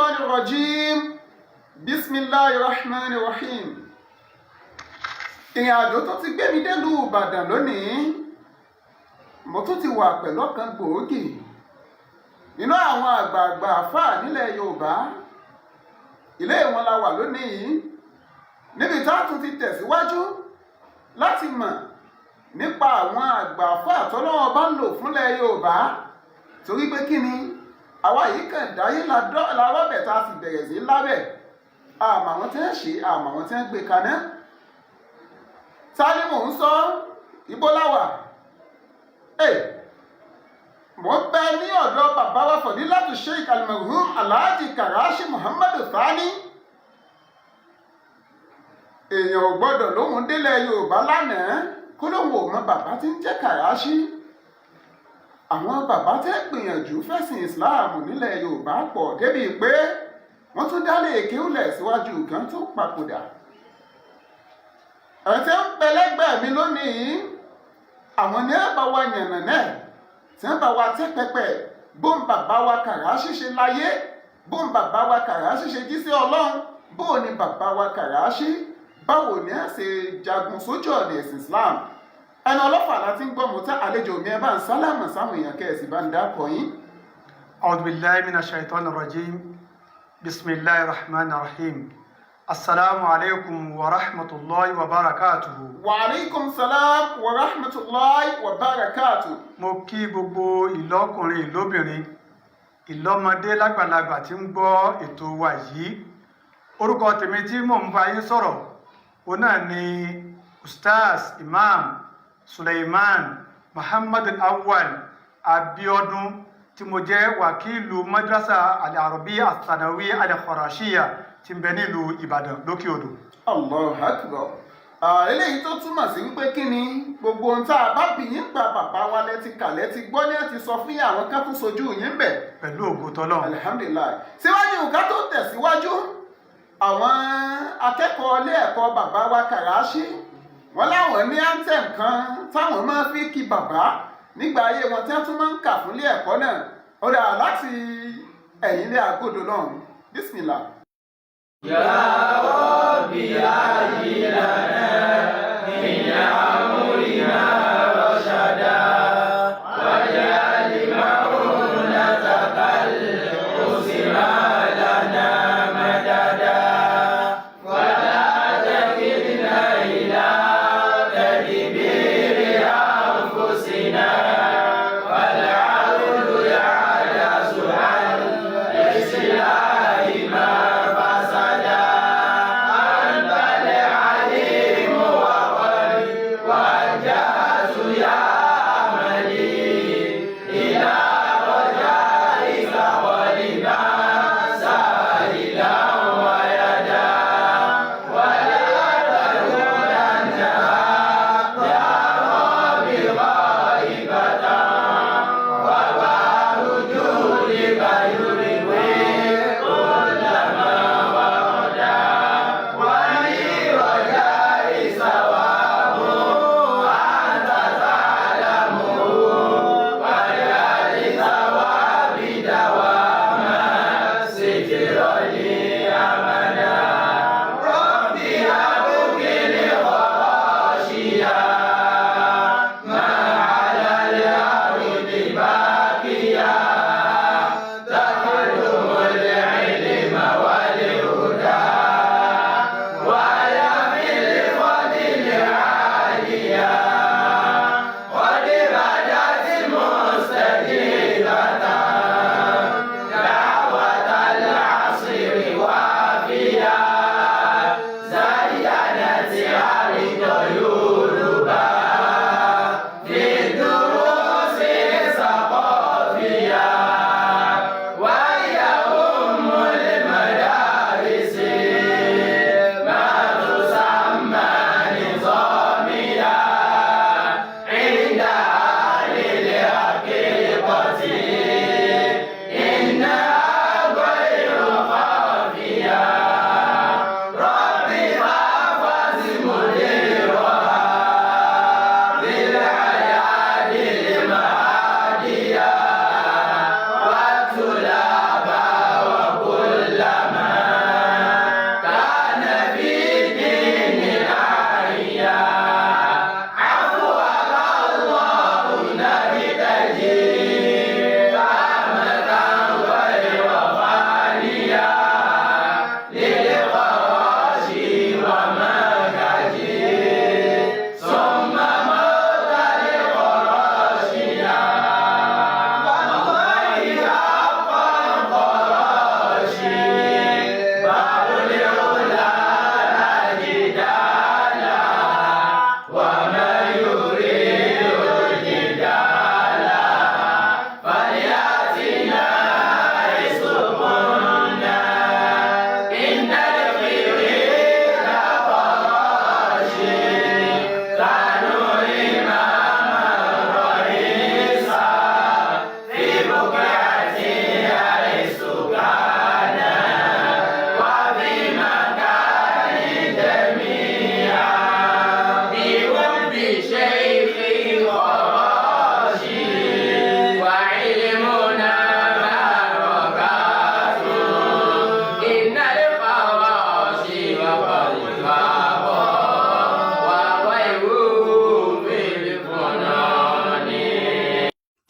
الشيطان الرجيم بسم الله الرحمن الرحيم. Ìrìn àjò tó ti gbé mi délùú Ìbàdàn lónìí, mo tún ti wà pẹ̀lú ọ̀kan gbòógì nínú àwọn àgbààgbà àfáà nílẹ̀ Yorùbá. Ilé wọn la wà lónìí, níbi tá a tún ti tẹ̀síwájú láti mọ̀ nípa àwọn àgbà àfáà tọ́lọ́wọ́ bá ń lò fúnlẹ̀ Yorùbá. Torí pé kí ni àwa yìí kàn dáyé lárọ́bẹ̀ tá a sì bẹ̀rẹ̀ sí lábẹ̀, àmọ́ àwọn tí ń ṣe, àmọ́ àwọn tí ń gbé kaná. Ta ni mò ń sọ? Ibo láwà? Mò ń bẹ ní ọ̀dọ̀ bàbá wa, Fadilatu Sheikh Almarhum Alhaji Karashi Muhammadu Thani. Èèyàn ò gbọ́dọ̀ lóhun délẹ̀ Yorùbá lánàá kó lóhun ò mọ bàbá tí ń jẹ́ Karashi. Àwọn bàbá tẹ́ gbìyànjú fẹ̀sìn Islam nílẹ̀ Yorùbá pọ̀ débi pé wọ́n tún dálé kéwúlẹ̀ síwájú kan tó papòdà. Ẹ̀ tí ń bẹ lẹ́gbẹ̀ẹ́ mi lónìí, àwọn ní ẹ̀ bá wa yànnà náà, tí wọ́n bá wa tẹ́ pẹpẹ bóun bàbá wa Kàràṣì ṣe láyé, bóun bàbá wa Kàràṣì ṣe jí sí Ọlọ́run, bóun ni bàbá wa Kàràṣì, báwo ni a ṣe jagun sójú ọ̀nà ẹ̀sìn Islam. Ẹnu ọlọ́fà láti ń gbọ́ mọ́tà. Àlejò mi, ẹ bá ń sálámà sáwọn èèyàn, kẹ́ ẹ sì bá ń dákọ̀ yín. أعوذ بالله من الشيطان الرجيم، بسم الله الرحمن الرحيم. السلام عليكم ورحمة الله وبركاته. Wa alaikum salam wa rahmatulahi wa barakatu. Mo kí gbogbo ìlọ́kùnrin, ìlóbìnrin, ìlọ́mọdé, lágbàlagbà tí ń gbọ́ ètò wa yìí. Orúkọ tèmi tí mò ń bá yín sọ̀rọ̀, òun náà ni Ustaz Imam Suleiman Muhammad Awwal Abiodun, tí mo jẹ́ wàkílù Madrasa Al-Arabiya Ath-Thanawiyya Al-Kharashiyya tí ń bẹ nílùú Ìbàdàn lókè odò. Allahu Akbar. Eléyìí tó túmọ̀ sí wípé kí ni gbogbo ohun tá a bá bì yín pa bàbá wa lẹ́ti kà, lẹ́ti gbọ́ ní ẹ̀ ti sọ fún yín, àwọn kan tó sojú yín bẹ̀. Pẹ̀lú ògo tọ́lọ́run. Alihamdulilayi. Síwájú ká tó tẹ̀síwájú, àwọn akẹ́kọ̀ọ́ ilé ẹ̀kọ́ bàbá wa Kàràṣí, wọ́n láwọn ní anthem kan táwọn máa fi kí bàbá nígbà ayé wọn, tí wọ́n tún máa ń kà fún ilé ẹ̀kọ́ náà. Ó dà láti ẹ̀yìn ilé àgọ́dọ̀ náà. Bismillah. يا رب هيئ لنا من أمرنا رشدا واجعل معونتك الحسنى لنا مددا ولا تكلنا إلى تدبير أنفسنا والعقل يعجز عن إصلاح ما فسدا. أنت العليم وقد وجهت يا أملي إلى رجائك قلبا سائلا ويدا ولا تردنها يا رب غائبة وبحر جودك يروي كل ما وردا ولرجائي ثواب أنت تعلمه واجعل ثوابي دواما سترا لي أمدا. ربي أبكي الخاشيا ما على الأرض باكيا تخدم العلم والهدى ويا بالفضل عاليا قد بدت مستجيبة دعوة العصر.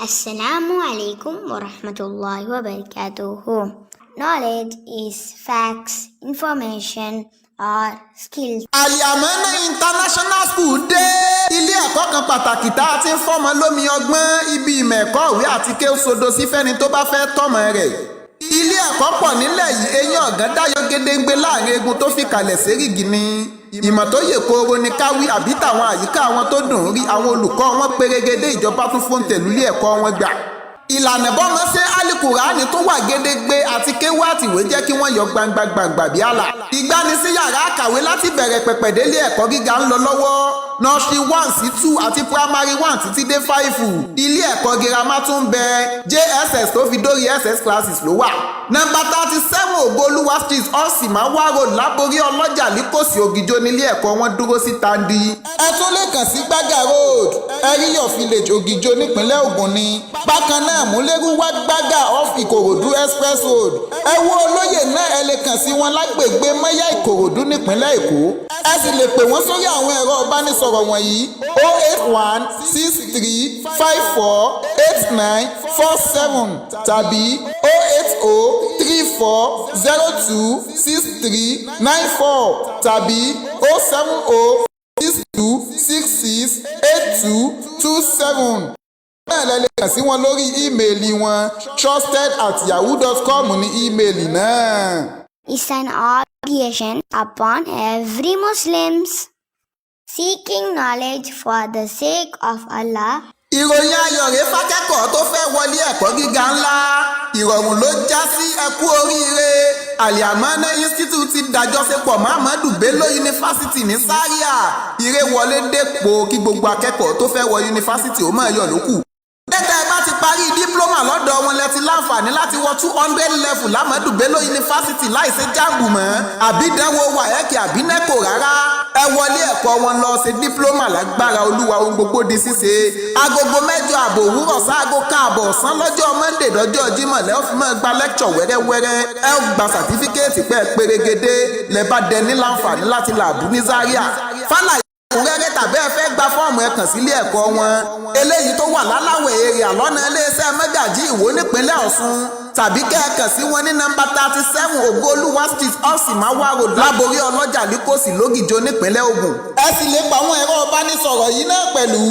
Assalamu alaikum wa rahmatullahi wa barakatuhu. Knowledge is facts, information, or skills. Àlìàmọ́nà International School dé. Ilé ẹ̀kọ́ kan pàtàkì tá a ti ń fọ́mọ lómi ọgbọ́n, ibi ìmọ̀ ẹ̀kọ́ ìwé àti ké sodo sí fẹ́ni tó bá fẹ́ tọ́mọ rẹ̀. Ilé ẹ̀kọ́ pọ̀ nílẹ̀ yìí, eyín ọ̀gán dáyọ gédéǹgbé láàrin egun tó fi kalẹ̀ sérìgì ni. Ìmọ̀ tó yè kooro ni káwí àbí tàwọn àyíká wọn tó dùn ún rí, àwọn olùkọ́ wọn pérégedé, ìjọba tún fóńtẹ̀lú ilé ẹ̀kọ́ wọn gbà. Ìlànà bọ́mọ ṣe alukurani tó wà gédégbé àti kéwú àtìwé jẹ́ kí wọ́n yọ gbangba gbangba bí àlà. Ìgbanisí yàrá àkàwé láti bẹ̀rẹ̀ pẹ̀pẹ̀ délé ẹ̀kọ́ gíga ń lọ lọ́wọ́, nursery 1 sí 2 àti primary 1 títí dé 5. Ilé ẹ̀kọ́ girama tún ń bẹ, JSS tó fi dórí SS classes ló wà. Nọ́mbà 37 Ògbólúwà Street, Ọ̀sìnmáwá Road, Láborí Ọlọ́jà, Líkòsí, Ògìjó nílé ẹ̀kọ́ wọn dúró sí Tandi. Ẹ tún lè kàn sí Gbága Road, Ẹ̀ríyọ̀ Village, Ògìjó, nípínlẹ̀ Ògùn ni. Bákan náà, Múlẹ́rúwá, Gbága, off Ìkòròdú Express Road. Ẹ wo olóyè náà, ẹ lè kàn sí wọn lágbègbè Mọ́yá, Ìkòròdú, nípínlẹ̀ Èkó. Ẹ sì lè pè wọ́n sórí àwọn ẹ̀rọ ìbánisọ̀rọ̀ wọ̀nyí: 08163548947 tàbí 08034026394 tàbí 07062668227. Náà lẹ lè kàn sí wọn lórí ímeèlì wọn, trusted@yahoo.com ní ímeèlì náà. Is an obligation upon every Muslims. Seeking knowledge for the sake of Allah. Ìròyìn ayọ̀ rèé fákẹ́kọ̀ọ́ tó fẹ́ wọlé ẹ̀kọ́ gíga ńlá, ìrọ̀rùn ló já sí. Ẹ kú oríire. Àlìàmọ́nà Institute ti dàjọṣepọ̀ mọ́ Ahmadu Bello University ní Zaria. Ire wọlé dépò kí gbogbo akẹ́kọ̀ọ́ tó fẹ́ wọ yunifásitì ó máa yọ̀ lókù. Lẹ́tà ẹ bá ti parí diploma lọ́dọ̀ wọn, lẹ ti láǹfààní láti wọ 200 level l'Ahmadu Bello University láìsí JAMB mọ́, àbí ìdánwò WAEC àbí NECO rárá. Ẹ wọlé ẹ̀kọ́ wọn lọ ṣe diploma, lágbára Olúwa, ohun gbogbo di ṣíṣe. Agogo 8:30 òwúrọ̀ sáago 1:30 ọ̀sán lọ́jọ́ Monday dọ́jọ́ Jímọ̀ lẹ́ ó fi máa gba lecture wẹ́rẹ́wẹ́rẹ́. Ẹ ó gba certificate pẹ́ pérégedé, lẹ́ bá dẹni láǹfààní láti làbú ní Zaria. Fálàyé ẹ̀kúnrẹ́rẹ́ tàbí ẹ fẹ́ gba fọ́ọ̀mù, ẹ kàn sílé ẹ̀kọ́ wọn eléyìí tó wà láláwẹ̀ èrè àlọ́nà iléeṣẹ́ Mẹ́gàjí Ìwó nípínlẹ̀ Ọ̀ṣun, tàbí kẹ́ ẹ kàn sí wọn ní nọ́mbà 37 Ògoolúwa Street, Ọ̀sìnmáwá Road, Láborí Ọlọ́jà, Líkòsí, Lógìjó, nípínlẹ̀ Ògùn. Ẹ sì lè pa àwọn ẹ̀rọ ìbánisọ̀rọ̀ yìí náà pẹ̀lú: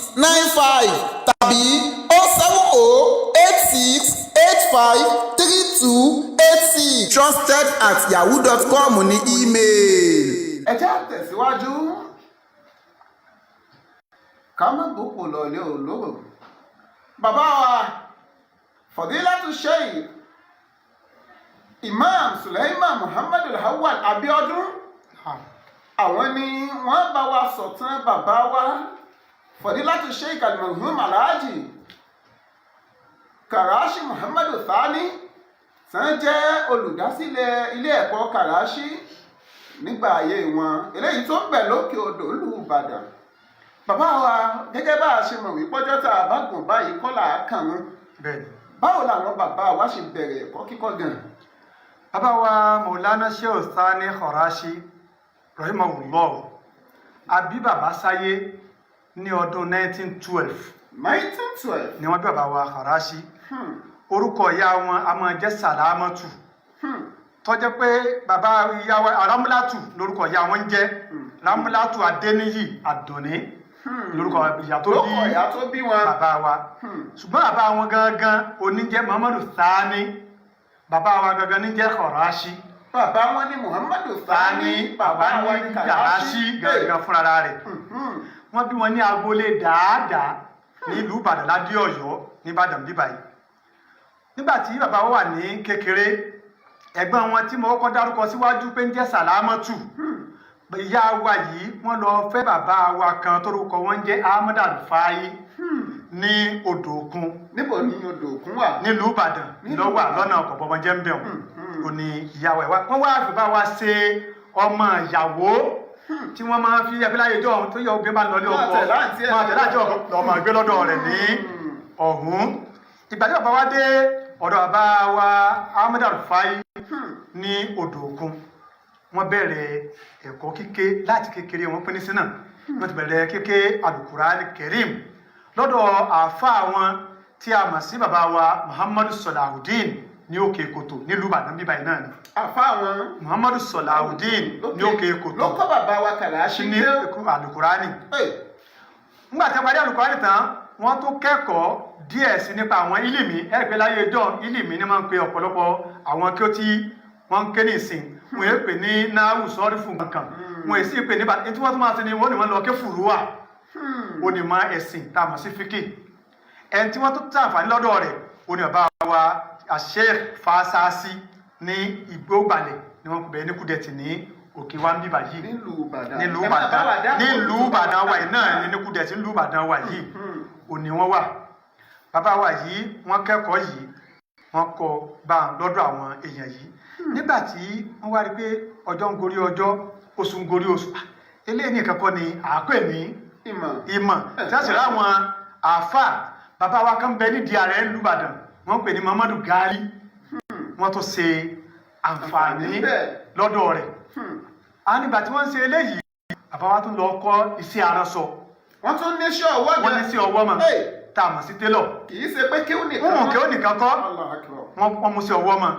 08089620695 tàbí 07086853286. trusted@yahoo.com ní email. Ẹ jẹ́ àtẹ̀síwájú, ká má gbópo lọ́lẹ́ olóró. Bàbá wa Fadilatu Sheikh Imam Suleiman Muhammadu Awwal Abiodun, àwọn ni wọ́n bá wa sọ̀tàn bàbá wa Fadilatu Sheikh Almarhum Alhaji Karashi Muhammadu Thani, tán jẹ́ olùdásílẹ̀ ilé ẹ̀kọ́ Karashi nígbà ayé wọn, eléyìí tó ń bẹ lókè odò ìlú Ìbàdàn. Bàbá wa, gẹ́gẹ́ bá a ṣe mọ̀ wípé ọjọ́ tá a bá gùn báyìí kọ́ là á kàn án, Bẹ́ẹ̀ni. báwo làwọn bàbá wa ṣe bẹ̀rẹ̀ ẹ̀kọ́ kíkọ́ gan? Bàbá wa Maulana Sheikh Sani Kharashi rahimahullah, a bí bàbá sáyé ní ọdún 1912. 1912. Ni wọ́n bí bàbá wa Kharashi. Orúkọ ìyá wọn a máa jẹ́ Sàlámọ́tù, tó jẹ́ pé bàbá ìyá wa Ramúlátù lórúkọ ìyá wọn ń jẹ́, Ramúlátù Adéníyì Àdùnní lórúkọ ìyá tó bí Lókọ̀ ìyá tó bí wọn. bàbá wa. Ṣùgbọ́n bàbá wọn gangan oníjẹ́ Muhammadu Sani, bàbá wa gangan ní jẹ́ Kharashi. Bàbá wọn ní Muhammadu Sani, Sani, bàbá wọn ní Karashi gangan fúnra rẹ̀. Wọ́n bí wọn ní agboolé dáadáa ní ìlú Ìbàdàn, ládé Ọ̀yọ́ nìbàdàn bíbáyìí. Nígbà tí bàbá wa wà ní kékeré, ẹ̀gbọ́n wọn tí mo kọ́kọ́ dárúkọ síwájú pé ń jẹ́ Sàlámọ́tù, ìyá wa yìí, wọ́n lọ fẹ́ bàbá wa kan tórúkọ wọn ń jẹ́ Ahmed Alfai ní odò òkun. Níbo ni odò òkun wà? Nílùú Ìbàdàn lọ́wà, lọ́nà ọ̀pọ̀pọ̀mọjẹ́ ń bẹ̀ wọ́n. Ò ní ìyàwó ẹ̀ wá, wọ́n wá fi bá wa ṣe ọmọ ìyàwó tí wọ́n máa ń fi ẹbí láyé ọjọ́ tó yẹ, obìnrin bá ń lọlé Máa ọkọ, tẹ̀lé àǹtí ẹ̀. Máa tẹ̀lé àǹtí ọkọ lọ́mọ gbé lọ́dọ̀ rẹ̀ ní ọ̀hún. Ìgbà tí bàbá wa dé ọ̀dọ̀ bàbá wa Ahmed Alfai ní odò òkun, wọ́n bẹ̀rẹ̀ ẹ̀kọ́ kíké láti kékeré. Wọ́n pín ní sínà. Wọ́n ti bẹ̀rẹ̀ kíké Alukurani Kerim lọ́dọ̀ àáfàá wọn tí a mọ̀ sí bàbá wa Muhammadu Salahudeen ní Òkè Kòtò nílùú Ìbàdàn bíbáyìí náà ni. Àfa wọn. Muhammadu Salahudeen ní Òkè Kòtò ló kọ́ bàbá wa Kàràṣí ní Alukurani. Nígbà tí wọ́n parí Alukurani tán, wọ́n tún kẹ́kọ̀ọ́ díẹ̀ sí nípa àwọn ìlìmí. Ẹ̀rí pé láyé ọjọ́, ìlìmí ni máa ń pe ọ̀pọ̀lọpọ̀ àwọn kí ó tí wọ́n ń ké ní ìsìn. Wọ́n yóò pè ní náàwù sọ́ọ́rì fún kankan, wọ́n yóò sì pè ní bàtí tí wọ́n tún máa ṣe ni wọ́n ní wọ́n lọ ké fùrúwà, onímọ̀ ẹ̀sìn tá a mọ̀ sí fíkì. Ẹni tí wọ́n tún ṣàǹfààní lọ́dọ̀ rẹ̀ ó ní bàbá wa Sheikh Fasasi ní Ìgbógbalẹ̀ ni wọ́n bẹ̀ ní Kúdẹ̀tì ní òkè wa ń bíbà yìí. Nílùú Ìbàdàn. Nílùú Ẹ máa bá wa Ìbàdàn, dákọ̀. Nílùú Ìbàdàn wa yìí náà ní Kúdẹ̀tì, nílùú Ìbàdàn wa yìí òní wọ́n wà. Bàbá wa yìí, wọ́n kẹ́kọ̀ọ́ yìí, wọ́n kọ́ bá ń lọ́dọ̀ àwọn èèyàn yìí. Nígbà tí wọ́n wá rí pé ọjọ́ ń gorí ọjọ́, oṣù ń gorí oṣù, ah, eléyìí nìkan kọ́ ni àápè ní Ìmọ̀. Ìmọ̀ tí wọ́n sì ráwọn àáfà. Bàbá wa kan bẹ nídìí ààrẹ l'Ìbàdàn, wọ́n pè ní Muhammadu Gali. Wọ́n tó ṣe àǹfààní àǹfààní bẹ́ẹ̀. Lọ́dọ̀ rẹ̀ a nígbà tí wọ́n ń ṣe eléyìí, bàbá wa tún lọ kọ́ iṣẹ́ aránṣọ. Wọ́n tún ní iṣẹ́ ọwọ́ Wọ́n ní sí ọwọ́ mọ̀ Hey! tá a mọ̀ sí télọ̀. Kì í ṣe pé kí ó nìkan. Wọn kí ó nìkan kọ́. Allahu Akbar. Wọ́n mú sí ọwọ́ mọ̀.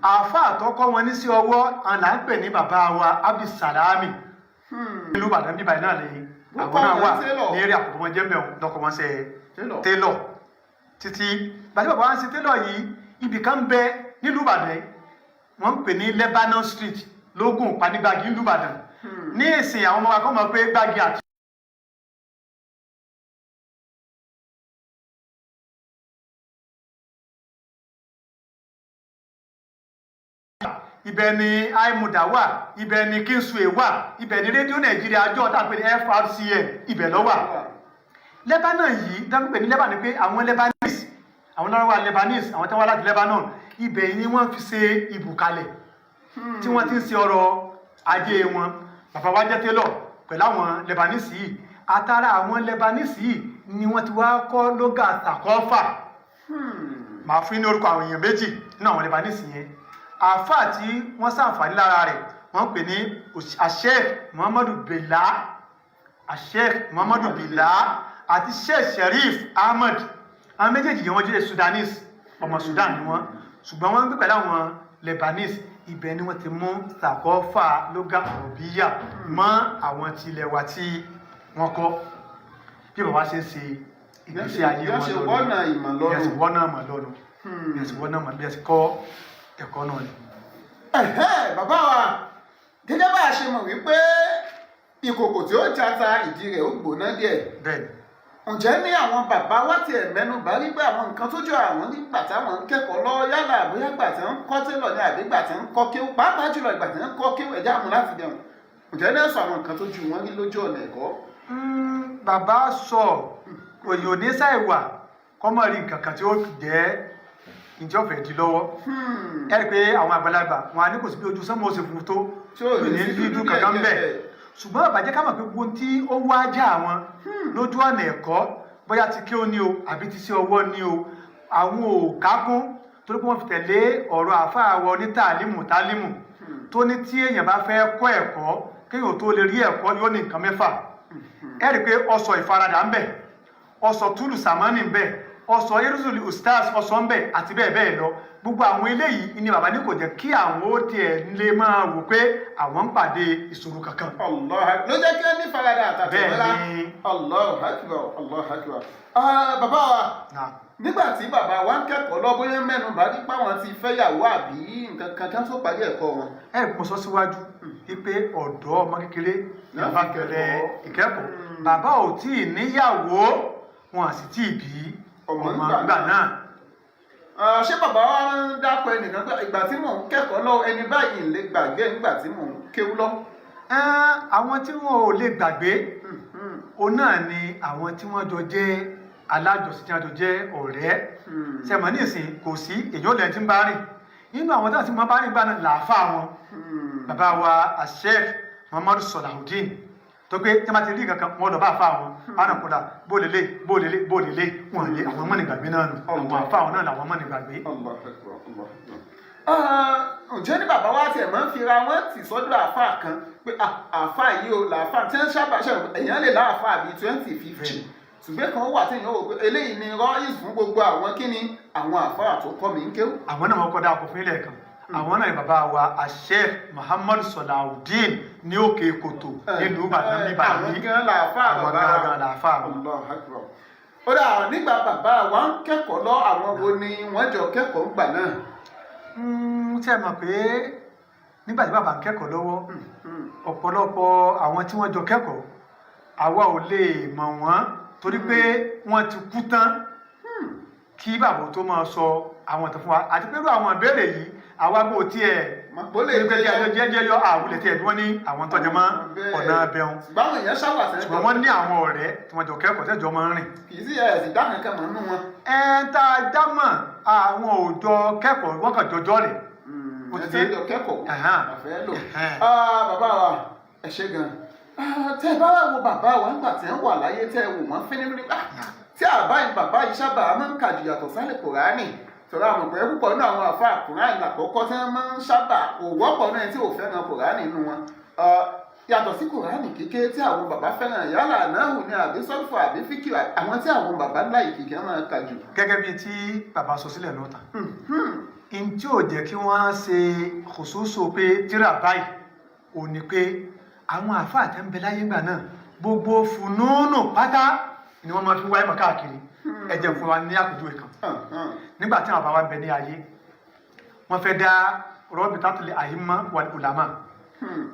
Àáfàá tó kọ́ wọn ní sí ọwọ́ àwọn là ń pè ní bàbá wa Abdulsalami nílùú Ìbàdàn bíbá yìí náà lè Wọ́n àwọn kọ́ náà wọn wà ní télọ̀. Ní eré àkókò wọn jẹ́ mẹ́wọ̀n lọ́kọ̀ wọn ṣe Télọ̀. Télọ̀ títí bàtí bàbá wa ń ṣe télọ̀ yìí, ibì kan bẹ nílùú Ìbàdàn yìí, wọ́n ń pè ní Lebanon Street lógún panigbagi nílùú Ìbàdàn. Ní ìsìn, àwọn ọmọ wa kọ́ mọ̀ pé gbági àti ibẹ̀ ni aimuda wà, ibẹ̀ ni Kingsway wà, ibẹ̀ ni Rédíò Nàìjíríà àjọ tá a pè ní FRCN, ibẹ̀ ló wà. Lebanon yìí dáńpẹ́ ní Lebanon pé àwọn Lebanese, àwọn lọ́wọ́ Lebanese, àwọn tí wọ́n wá láti Lebanon, ibẹ̀ ni wọ́n fi ṣe ibùkalẹ̀ tí wọ́n ti ń ṣe ọrọ̀ ajé wọn. Bàbá wa jẹ́ télọ̀ pẹ̀lú àwọn Lebanese yìí. Àtàrà àwọn Lebanese yìí ni wọ́n ti wá kọ́ lóga sàkọ́fà. Màá fún yín ní orúkọ àwọn èèyàn méjì nínú àwọn Lebanese yẹn. Àáfàá tí wọ́n ṣàǹfààní lára rẹ̀, wọ́n pè ní Sheikh Muhammadu Bella, Sheikh Muhammadu Bella àti Sheikh Sherif Ahmed. Àwọn méjèèjì yẹn, wọ́n jẹ́ Sudanese, ọmọ Sudan ni wọ́n, ṣùgbọ́n wọ́n ń gbé pẹ̀lú àwọn Lebanese. Ibẹ̀ ni wọ́n ti mú sàkọ́fà lóga àròbíyà mọ́ àwọn tilẹ̀ wa tí wọ́n kọ́. Bí bàbá ṣe ń ṣe ìgbésí ayé Bí wọ́n wọn ṣe lọ́nu. Wọ́nà ìmọ̀ Bí wọ́n ṣe lọ́rùn. Wọ́nà ìmọ̀ lọ́nu, bí wọ́n ṣe wọ́nà ìmọ̀, bí wọ́n ṣe kọ́ ẹ̀kọ́ náà ni. Ẹ̀hẹ́, bàbá wa, gẹ́gẹ́ bá a ṣe mọ̀ wípé ìkòkò tí ó jata, ìdí rẹ̀ ó gbóná díẹ̀. Bẹ́ẹ̀. Ǹjẹ́ ní àwọn bàbá wa tiẹ̀ mẹ́nu bà rí pé àwọn nǹkan tójú àwọn nígbà táwọn ń kẹ́kọ̀ọ́ lọ, yálà bóyá gbà tí ń kọ́ télọ̀ ní àbí gbà tí ń kọ́ kéwú, pàápàá jùlọ ìgbà tí ń kọ́ kéwú, ẹ̀já mú láti dẹ̀hùn, ǹjẹ́ ní sọ àwọn nǹkan tójú wọn rí lójú ọ̀nà ẹ̀kọ́? Bàbá sọ òyìn òní ṣàìwà kọ́mọ̀ rí nǹkan kan tí ó jẹ́ ìjọ fẹ́ di lọ́wọ́. Ẹ rí i pé àwọn àgbàlagbà wọn á ní kò sí bí ojú sánmọ̀ ó ṣe fún tó tí ò ní ní sí dúdú dúdú kankan díẹ̀ bẹ́ẹ̀ díẹ̀. Ṣùgbọ́n bàbá jẹ́ ká mọ̀ pé gbogbo ohun tí ó wá já àwọn lójú ọ̀nà ẹ̀kọ́, bóyá ti kí ó ní o àbí ti sí ọwọ́ ní o, àwọn ò kákún, torí pé wọ́n fi tẹ̀lé ọ̀rọ̀ àáfàá wa onítàlímù tálímù tó ní tí èèyàn bá fẹ́ kọ́ ẹ̀kọ́, kéèyàn tó lè rí ẹ̀kọ́, yóò ní nǹkan mẹ́fà. Ẹ rí i pé ọsọ ìfaradà ń bẹ, ọsọ túlù sàmánì ń bẹ, ọsọ irúsùlù ustaz ọsọ ń bẹ, àti bẹ́ẹ̀ bẹ́ẹ̀ lọ. Gbogbo àwọn eléyìí ni bàbá ní kò jẹ́ kí àwọn ó tiẹ̀ lè máa wò pé àwọn ń pàdé ìṣòro kankan. Allah ló jẹ́ kí ẹ ní faradà àtàtẹ̀mọ́lá. Bẹ́ẹ̀ ni. Allahu Akbar, Allahu Akbar. Ah, bàbá wa, Náà. nígbà tí bàbá wa ń kẹ́kọ̀ọ́ lọ, bóyá mẹ́nu bá rí páwọn ti fẹ́yàwó àbí nǹkan kan kí wọ́n tó parí ẹ̀kọ́ wọn. Ẹ mo sọ síwájú wípé ọ̀dọ́ ọmọ kékeré ní bàbá bẹ̀rẹ̀ ìkẹ́kọ̀ọ́. Bàbá ò tí ì níyàwó, wọn à sì tí ì bí ọmọ ọmọ ńgbà nígbà náà. náà. Ah, ṣé bàbá wa ń dákọ ẹnìkan pé ìgbà tí mò ń kẹ́kọ̀ọ́ lọ, ẹni báyìí ń lè gbàgbé nígbà tí mò ń kéwú lọ? Ẹ́n, àwọn tí wọn ò lè gbàgbé, òun náà ni àwọn tí wọ́n jọ jẹ́ alájọsí, tí wọ́n jọ jẹ́ ọ̀rẹ́. Sẹmọ ní ìsìn, kò sí èyí ò lẹ́yìn tí ń bá rìn nínú àwọn tí wọ́n bá rìn gbà náà làáfà wọn, bàbá wa Sheikh Muhammadu Salahudeen, tó pé tí wọ́n bá ti rí kankan, wọn lọ bá àfa wọn ánàkúndà bóòlélé bóòlélé bóòlélé. Wọn lé àwọn mọ́nì gbàgbé náà nù, àwọn àfa wọn náà làwọn mọ́nì gbàgbé. Allahu Akbar, Allahu Akbar. Ǹjẹ́ ní bàbá wa tiẹ̀ máa ń fira wọn tì sọ́dọ̀ àáfàá kan pé àáfàá yìí o làáfàá tí wọ́n sábà ṣe, èèyàn lè láàfàá bíi 20, 50, ṣùgbọ́n kan wà tí èèyàn wò pé eléyìí ni rọ́ìs fún gbogbo àwọn kíni àwọn àáfàá tó kọ́ mi ń kéwú. Àwọn náà wọ́n kọ́ dáa kó fún ilẹ̀ kan. Àwọn náà ni bàbá wa Sheikh Muhammad Salawudeen ní Òkè Kòtò nílùú Ìbàdàn bíbá Àwọn yìí. gan làáfàá Àwọn bàbá. gan làáfàá wọn. Allahu Akbar. Ó dà, nígbà bàbá wa ń kẹ́kọ̀ọ́ lọ, àwọn wo ni wọ́n jọ kẹ́kọ̀ọ́ ńgbà náà? Tí ẹ mọ̀ pé nígbà tí bàbá ń kẹ́kọ̀ọ́ lọ́wọ́, ọ̀pọ̀lọpọ̀ àwọn tí wọ́n jọ kẹ́kọ̀ọ́, àwa ò lè mọ̀ wọ́n torí pé wọ́n ti kú tán kí bàbá tó máa sọ àwọn ìtàn fún wa, àti pé irú àwọn ìbéèrè yìí, àwa kò tiẹ̀ Mọ̀ pé ó lè pé kí jẹ́ ajọ jẹ́jẹ́ yọ àwùlẹ̀ tiẹ̀ bí wọ́n ní àwọn tọ́jú mọ́ ọ̀nà abẹ́hùn. Báwọn èèyàn ṣáwà sẹ́yìn. Ṣùgbọ́n wọ́n ní àwọn ọ̀rẹ́ tí wọ́n jọ kẹ́kọ̀ọ́ tẹ́jọ́ máa ń rìn. Kì í sí ẹ̀ sì dá kankan mọ̀ nínú wọn. Ẹ tá a dá mọ̀, àwọn òòjọ́ kẹ́kọ̀ọ́, wọ́n kàn jọjọ́ rẹ̀. Ó ti Ẹ dé. jọ kẹ́kọ̀ọ́ àfẹ́ lò. Bàbá wa, ẹ ṣé gan. Tẹ́ ẹ bá wà wo bàbá wa nígbà tí ń wà láyé, tẹ́ ẹ wò wọ́n fínífíní, tí àbá yìí bàbá yìí sábà máa ń kà jù yàtọ̀ sálẹ̀ Kùránì sọ̀rọ̀, àmọ̀ pé púpọ̀ nínú àwọn àfa Kùránì làkọ́kọ́ tí wọ́n máa ń sábà kò wọ́pọ̀ náà tí ò fẹ́ràn Kùránì nínú wọn. Yàtọ̀ sí Kùránì kíké tí àwọn bàbá fẹ́ràn, yálà náhù ni àbí sọ́fù àbí fíkì, àwọn tí àwọn bàbá ńlá ìkìkẹ́ máa kà jù. Gẹ́gẹ́ bíi tí bàbá sọ sílẹ̀ lọ́tà in tí ò jẹ́ kí wọ́n ṣe kòsóso pé tíra báyìí ò ní pé àwọn àáfàá tẹ́ ń bẹ láyé ìgbà náà, gbogbo fùnúnù pátá ni wọ́n máa fi wáyé mọ̀ káàkiri. Ẹ jẹ́ fún wa ní àpèjúwe kan. Nígbà tí àwọn bàbá wa ń bẹ ní ayé, wọ́n fẹ́ dá Rabitatul A'imma wal Ulama.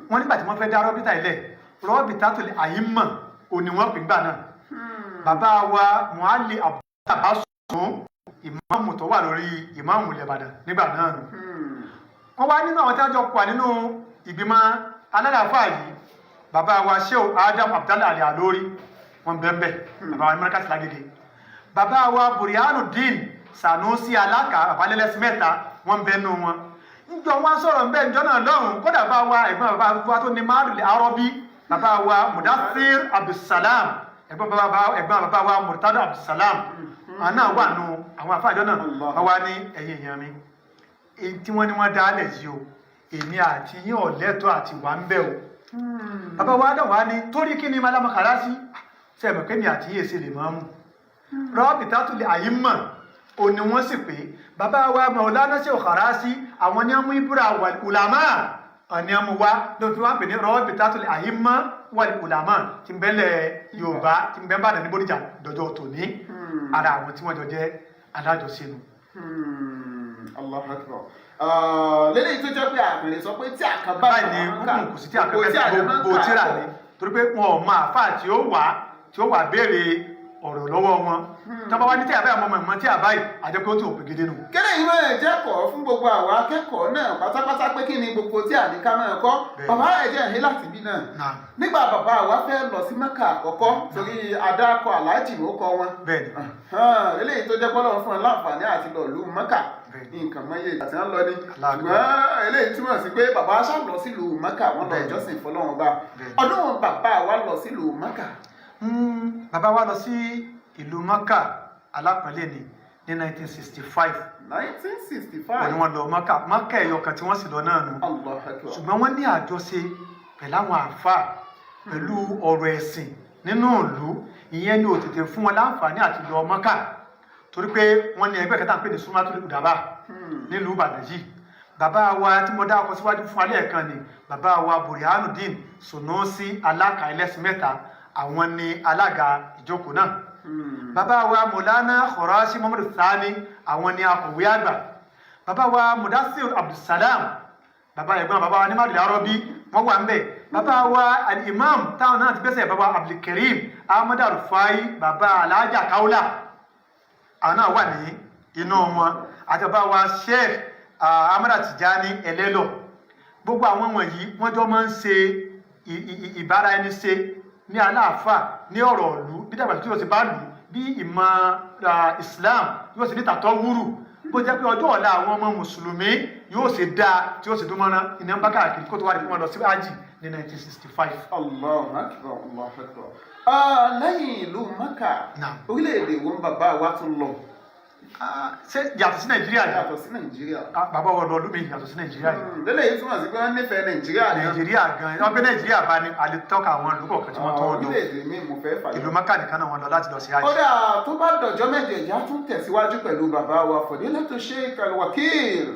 Wọ́n nígbà tí wọ́n fẹ́ dá rọ́bìtà ilẹ̀, Rabitatul A'imma ò ní wọ́n pè gbà náà. Bàbá wa Mualli Abdul ìmáàmù tó wà lórí ìmáàmù ilẹ̀ Ìbàdàn nígbà náà nù, wọ́n wá nínú àwọn tí wọ́n jọ pọ̀ nínú ìgbìmọ̀ alálàáfáà yìí, bàbá wa Shehu Adam Abdallah Ali Alori, wọn bẹ́ẹ̀, bàbá wa ní Markaz Lágége, bàbá wa Burhanuddin Sanusi Alaka, bàbá lẹ́lẹ́sìn mẹ́ta, wọn bẹ́ẹ̀ nù wọn. Njọ wọn sọ̀rọ̀ nbẹ njọ náà lọ́hùn, kódà bá wa ẹ̀gbọ́n bàbá wa tó ní márùlẹ̀ arọ́bí, bàbá wa Mudathir Abdulsalam, ẹ̀gbọ́n bàbá wa Murtado Abdulsalam, àwọn náà wà nù àwọn afáàjọ náà. Wọ́n wá ní, "Ẹ̀yin èèyàn mi, èyí tí wọ́n ní wọ́n dálẹ̀ yìí o, èmi àti yín ọ̀lẹ́tọ̀ àti wà ń bẹ̀ o." Bàbá wa dàn wá ní torí kí ni malama kàrá sí ṣe mọ̀ pé mi àti yín èsì lè máa mú Rabitatul A'imma ò ní. Wọ́n sì pé bàbá wa Maulana Sheikh Kharasi, àwọn ní ọmú ibúra wal ulama ní ọmú wa ló fi wá pè ní Rabitatul A'imma wal ulama tí ń bẹ́lẹ̀ Yorùbá, tí ń bẹ́ Ìbàdàn ní Bódìjà dọjọ́ tòní. Ara àwọn tí wọ́n jọ jẹ́ alájọsínú. Allahu Akbar. Lélẹ́yìí tó jẹ́ pé àpèrè sọ pé tí àkànbá Báyìí ni kò sí tí àkànbá, gbogbo tíra ni, torí pé wọn ò mọ àfáà tí ó wà béèrè ọ̀rọ̀ lọ́wọ́ wọn. Tọ́ba wá ní tí àbáyé ọmọ ìmọ̀ tí àbáyé àjẹpẹ́ ó tó òpè gédé nù. Kéde yìí máa jẹ́kọ̀ọ́ fún gbogbo àwọn akẹ́kọ̀ọ́ náà pátápátá pé kí ni gbogbo tí àníká máa kọ́. Bàbá, ẹ̀jẹ̀ ẹ̀hìn láti bí náà. Nígbà bàbá wa fẹ́ lọ sí Mẹ́kà àkọ́kọ́, torí adákọ̀ aláàjì ló kọ́ wọn. Eléyìí tó jẹ́ pọ́lọ́ fún ẹ láǹfààní àti lọ ìlú Mẹ́kà, nǹkan mọ́yé àti wọn lọ ní. Ṣùgbọ́n eléyìí túmọ̀ sí pé bàbá ṣá lọ sílùú Mẹ́kà, wọ́n lọ ìjọsìn fọlọ́run bá. Ọdún wọn bàbá wa lọ sílùú Mẹ́kà? Bàbá wa lọ sí ìlú Mẹ́kà alápọ̀nlé ni ní 1965. 1965. Òní wọ́n lọ Mẹ́kà, Mẹ́kà ẹ̀yọ kan tí wọ́n sì lọ náà nù. Allahu Akbar. Ṣùgbọ́n wọ́n ní àjọṣe pẹ̀lú àwọn àáfàá pẹ̀lú ọ̀rọ̀ ẹ̀sìn nínú ìlú. Ìyẹn ni ò tètè fún wọn láǹfààní àti lọ Mẹ́kà, torí pé wọ́n ní ẹgbẹ́ kẹta ń pè ní Súnmátùl Udaba nílùú Ìbàdàn yìí. Bàbá wa tí mo dá ọkọ síwájú fún alẹ́ kan ni bàbá wa Burhanuddin Sunusi Aláka ẹlẹ́sìn mẹ́ta, àwọn ni alága ìjókòó náà. Bàbá wa Mọ̀lánà Khurashi Muhammadu Sani, àwọn ni akọ̀wé àgbà. Bàbá wa Mudassir Abdulsalam, bàbá ẹ̀gbọ́n bàbá wa ní Mádùlẹ̀ Arọ́bí, wọ́n wà ń bẹ̀. Bàbá wa al-Imam táwọn náà ti gbẹ́sẹ̀, bàbá Abdulkarim Ahmad Arufai, bàbá Alhaja Kaula, àwọn náà wà ní inú wọn, àti bàbá wa Sheikh Ahmad Tijani Ẹlẹ́lọ̀. Gbogbo àwọn wọ̀nyí, wọ́n jọ máa ń ṣe ìbára ẹni ṣe ní aláàfà ní ọ̀rọ̀ ìlú, bí dàgbà tí yóò ti bá lù bí ìmọ̀ Islam yóò sì ní tàtọ́ wúrù, bó jẹ́ pé ọjọ́ ọ̀la àwọn ọmọ mùsùlùmí yóò ṣe dáa tí yóò sì dún mọ́rán iná ń bá káàkiri, kó tó wá di fún wọn lọ sí ájì ní 1965. Allahu Akbar, Allahu Akbar. Lẹ́yìn ìlú Mẹ́kà, Naam. orílẹ̀-èdè wo ń bàbá wa tún lọ? Ah, ṣé yàtọ̀ sí Nàìjíríà yìí? Yàtọ̀ sí Nàìjíríà. Ah, bàbá wọn lọ ọdún mi yàtọ̀ sí Nàìjíríà yìí. Lélẹ̀ yìí túmọ̀ sí pé wọ́n nífẹ̀ẹ́ Nàìjíríà gan. Nàìjíríà gan, wọ́n gbé Nàìjíríà bá ní alẹ́ tọ́ka àwọn ìlú kọ̀ọ̀kan tí wọ́n tó lọ. Orílẹ̀-èdè mi mo fẹ́ fàyọ. Ìlú Mẹ́kà nìkan náà wọ́n lọ láti lọ sí hajj. Kódà tó bá dọ̀jọ́ mẹ́jọ, ìjà tún tẹ̀síwájú pẹ̀lú bàbá wa Fadilatu Sheikh Al-Wakil,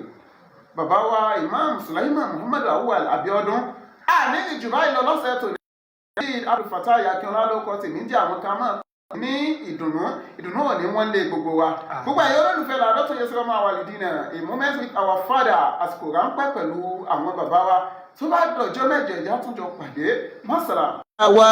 bàbá wa Imam Sulaiman Muhammad Awwal Abiodun. Àní ìjù báyìí lọ lọ́sẹ̀ tó ní. Abdulfatai Akínọlá ló kọ tèmi jẹ́. Àwọn kan máa ní ìdùnnú, ìdùnnú ò ní wọ́n lé gbogbo wa. Gbogbo ẹ̀yọ́ olólùfẹ́ làdọ́tún yẹn sọ́kọ́ máa wà lìdí náà, a moment with our father, àsìkò ráńpẹ́ pẹ̀lú àwọn bàbá wa. Tó bá dọ̀jọ́ mẹ́jọ, ìjà tún jọ pàdé. Mọ́sálà. Wa.